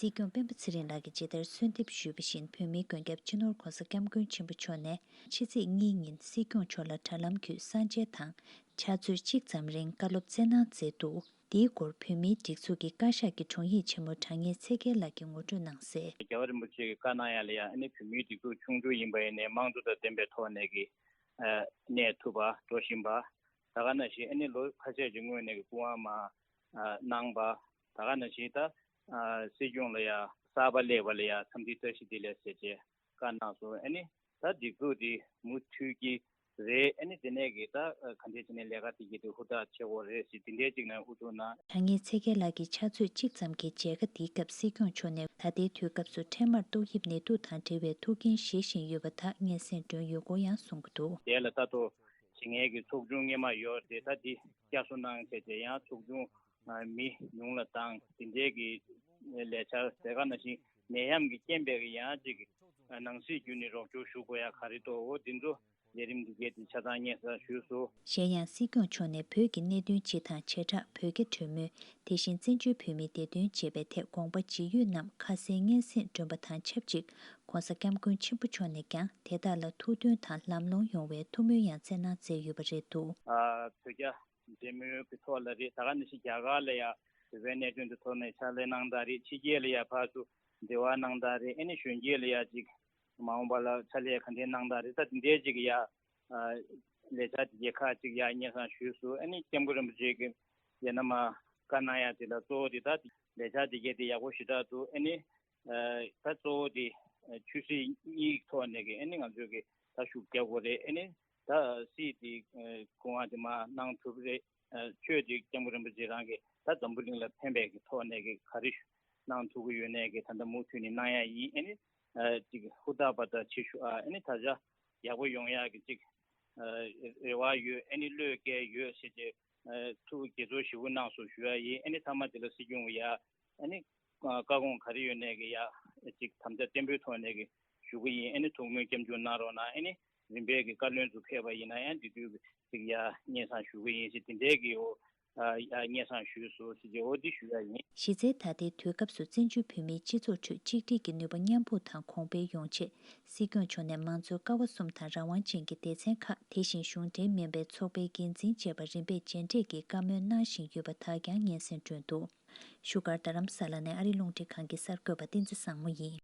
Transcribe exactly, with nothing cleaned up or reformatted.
སྲིད་སྐྱོང་སྤེན་པ་ཚེ་རིང་ལགས་ཀྱིས་ཇི་ལྟར་གསོལ་འདེབས་ཞུས་པ་བཞིན། བོད་མིའི་མགོན་སྐྱབས་སྤྱི་ནོར་༧གོང་ས་༧སྐྱབས་མགོན་ཆེན་པོ་མཆོག་ནས་ཕྱི་ཚེས་གཉིས་ཉིན་སྲིད་སྐྱོང་མཆོག་ལ་དྲ་ལམ་བརྒྱུད་གསང་མཇལ་དང་ཕྱག་ཚོད་གཅིག་ཙམ་རིང་བཀའ་སློབ་སྩལ་གནང་མཛད་འདུག། འདིའི་སྐོར་བོད་མིའི་སྒྲིག་འཛུགས་ཀྱི་བཀའ་ཤག་གི་དྲུང་ཡིག་ཆེན་མོ་དྲང་ངེས་ཚེ་རྒྱལ་ལགས་ཀྱིས་ངོ་སྤྲོད་གནང་གསལ། རྒྱལ་བ་རིན་པོ་ཆེ་གིས་བཀའ་གནང་ཡ་ལ་ཡ། ཨ་ནི་བོད་མིའི་སྒྲིག་འཛུགས་ཆུང་ཆུང་ཡིན་པ་ཡིན་ནའི་དམངས་གཙོ་དང་ལྡན་པའི་ཐོག་ནས་ཀྱི་ཨ་གནས་ཐུབ་པ་འགྲོ་བཞིན་པ། ད་ག་ནང་བཞིན་ཨ་ནི་ལོ་ཁ་ཤས་ཀྱི་སྔོན་ནས་ཀྱི་སྐུ་དབང་མར་ཨ་གནང་པ། ད་ག་ནང་བཞིན་ད་ཨ་སྲིད་སྐྱོང་ལ་ཡ་གསར་པ་སླེབས་པ་ལ་ཡ་འཚམས་འདྲི་བཀྲ་ཤིས་བདེ་ལེགས་ཟེར་བྱས་བཀའ་གནང་སོང་། ཨ་ནི་ད་སྒྲིག་འཛུགས་འདི་མུ་མཐུད་ཀྱི་རེད། ཨ་ནི་དེ་ནས་ཀྱི་ད་ག་འདྲས་བྱས་ནས་ལས་ཀ་དེ་གྱད་དེ་ཧུར་ཐག་བྱེད་དགོས་རེད་ཟེར་དེ་འདྲས་ཅིག་ནས་ཧུར་ཐུག་གནང་། དྲང་ངེས་ཚེ་རྒྱལ་ལགས་ཀྱིས་ཕྱག་ཚོད་གཅིག་ཙམ་གྱི་མཇལ་ཁ་འདིའི་སྐབས་སྲིད་སྐྱོང་མཆོག་ནས་ད་ལྟའི་དུས་སྐབས་སུ་འཕྲལ་མར་ཏོག་དབྱིབས་ནད་དུག་དང་འབྲེལ་བའི་ཐུགས་འགན་བཞེས་བཞིན་ཡོད་པ་དག་སྙན་སེང་སྒྲོན་ཡོད་སྐོར་ཡང་གསུང་གི་འདུག། དེ་ལ་ལྟ་རྟོག་བྱེད་མཁན་གྱི་ཚོགས་ཆུང་སྔོན་མ་ཡོད་རེད། ད་དེ་བསྐྱར་གསོ་གནང་བྱས་རྗེས་ཡང་ཚོགས་ཆུང་མི་ཉུང་ལ་བཏང་། དེ་འདྲས་ཀྱི་ལས་འཆར་དེ་ག་ནང་བཞིན་ནད་ཡམས་ཀྱི་རྐྱེན་པས་ཀྱི་ཡང་ཅིག་ནང་སྲིད་བརྒྱུད་ནས་རོགས་སྐྱོར་ཞུ་དགོས་ཡ་ག་རེ་འདུག་འོ་འདི་ཚོ་ལས་རིམ་འདི་གས་དེ་ཆ་ཚང་སྙན་སེང་ཞུས་སོང་། གཞན་ཡང་སྲིད་སྐྱོང་མཆོག་ནས་བོད་ཀྱི་གནད་དོན་སྤྱི་དང་བྱེ་བྲག་བོད་རྒྱ་གྲོས་མོལ། དེ་བཞིན་བཙན་བྱོལ་བོད་མིའི་བདེ་དོན་ཅེས་པའི་ཐད་དགོངས་པ་ཇི་ཡོད་རྣམས་ཁ་གསལ་སྙན་སེང་སྒྲོན་པ་དང་ཆབས་ཅིག་༧གོང་ས་༧སྐྱབས་མགོན་ཆེན་པོ་མཆོག་ནས་ཀྱང་དེ་དག་ལ་ཐུགས་མཐུན་དང་ལམ་ལྷོང་ཡོང་བའི་ཐུགས་སྨོན་ཡང་སྩལ་གནང་མཛད་ཡོད་པ་རེད་འདུག། ཨ་བོད་རྒྱ་འབྲེལ་མོལ་གྱི་ཐོག་ལ་རེད། ད་ག་ནང་བཞིན་རྒྱ་གར་ལ་ཡ་བོད་པའི་གནད་དོན་དེ་ཐོག་ནས་ཕྱག་ལས་གནང་སྟངས་རེད། ཕྱི་རྒྱལ་ལ་ཡ་ཕར་ཚུར་འབྲེལ་བ་གནང་སྟངས་རེད། ཨ་ནི་གཞོན་སྐྱེས་ལ་ཡ་ཅིག་མ་འོངས་པ་ལ་ཕྱག་ལས་ག་འདྲས་གནང་སྟངས་རེད། ད་དེ་འདྲས་ཅིག་ཡ་ཨ་ལས་འཆར་དེ་གས་ཁག་ཅིག་ཡ་སྙན་སེང་ཞུས་སོང་། ཨ་ནི་༧སྐྱབས་མགོན་རིན་པོ་ཆེ་གིས་ཡ་ན་མ་བཀའ་གནང་ཡ་དེ་ལ་གཙོ་བོ་དེ་ད་ལས་འཆར་དེ་གས་དེ་ཡག་པོ་ཞེ་དྲག་འདུག། ཨ་ནི་ཨ་ད་གཙོ་བོ་དེ་ཨ་ཆོས་སྲིད་གཉིས་ཐོག་ནས་ཀྱི་ཨ་ནི་ང་ཚོས་ཀྱི་ད་ཤུགས་རྒྱག་དགོས་རེད། ཨ་ནི་ད་སྲིད་དེ་ཨ་སྐུ་དབང་དེ་མར་གནང་ཐུབ་རེད། ཨ་ཆོས་དེ་སྐྱབས་མགོན་རིན་པོ་ཆེ་རང་གིས་ད་འཛམ་བུ་གླིང་ལ་ཕན་པའི་གི་ཐོག་ནས་ཀྱི་ག་རེ་གནང་ཐུབ་ཀྱི་ཡོད་ནའི་གི་ད་ལྟ་མུ་མཐུད་ནས་གནང་ཡ་ཡིན། ཨ་ནི་ཨ་ཅིག་ཧུར་ཐག་པ་དང་བྱེད་ཤུགས་ཨ་ཨ་ནི་ད་ཆ་ཡག་པོ་ཡོང་ཡ་གི་ཅིག་ཨ་རེ་བ་ཡོད། ཨ་ནི་བློས་འགེལ་ཡོད་ཟེར་ཏེ་ཨ་ཐུགས་དགྱེས་ཚོར་ཞེ་པོ་གནང་སོང་ཞུ་ཡ་ཡིན། ཨ་ནི་མཐའ་མ་དེ་ལ་སྲིད་སྐྱོང་གི་ཡ་ཨ་ནི་ཨ་བཀའ་དགོངས་ག་རེ་ཡོད་ནའི་གི་ཡ་ཅིག་དམ་བཅའ་བརྟན་པོའི་ཐོག་ནས་གི་ཞུ་གི་ཡིན། ཨ་ནི་ཐུགས་སྨོན་སྐྱབས་འཇུག་གནང་རོགས་གནང་། ཨ་ནི་རིམ་པས་ཀྱི་བཀའ་བློན་ཚོ་ཕེབས་པ་ཡིན་ན་ཡང་དེ་དུས་ཅིག་ཡ་སྙན་སེང་ཞུ་གི་ཡིན་ཞེས་དེ་འདྲའི་གི་འོ་ཨ་ཡ་སྙན་སེང་ཞུས་སོང་ཞེས་ཀྱི་འོ་འདི་ཞུ་ཡ་ཡིན། གཞི་རྩའི་ད་ལྟའི་དུས་སྐབས་སུ་བཙན་བྱོལ་བོད་མིའི་སྤྱི་ཚོགས་ཁྲོད་གཅིག་སྒྲིལ་གྱི་ནུས་པ་མཉམ་སྤུངས་དང་གོང་འཕེལ་ཡོང་ཆེད། སྲིད་སྐྱོང་མཆོག་ནས་མང་གཙོའི་ཀ་བ་གསུམ་དང་རང་དབང་ཅན་གྱི་སྡེ་ཚན་ཁག་དེ་བཞིན་གཞུང་འབྲེལ་མིན་པའི་ཚོགས་པའི་འགན་འཛིན་བཅས་པ་རིམ་པས་མཇལ་འཕྲད་ཀྱིས་བཀའ་མོལ་གནང་བཞིན་ཡོད་པ་དག་ཀྱང་སྙན་སེང་བསྒྲོན་འདུག། བཞུགས་སྒར་རྡ་རམ་ས་ལ་ནས་ཨ་རི་རླུང་འཕྲིན་ཁང་གི་གསར་འགོད་པ་བསྟན་འཛིན་བཟང་མོ་ཡིན།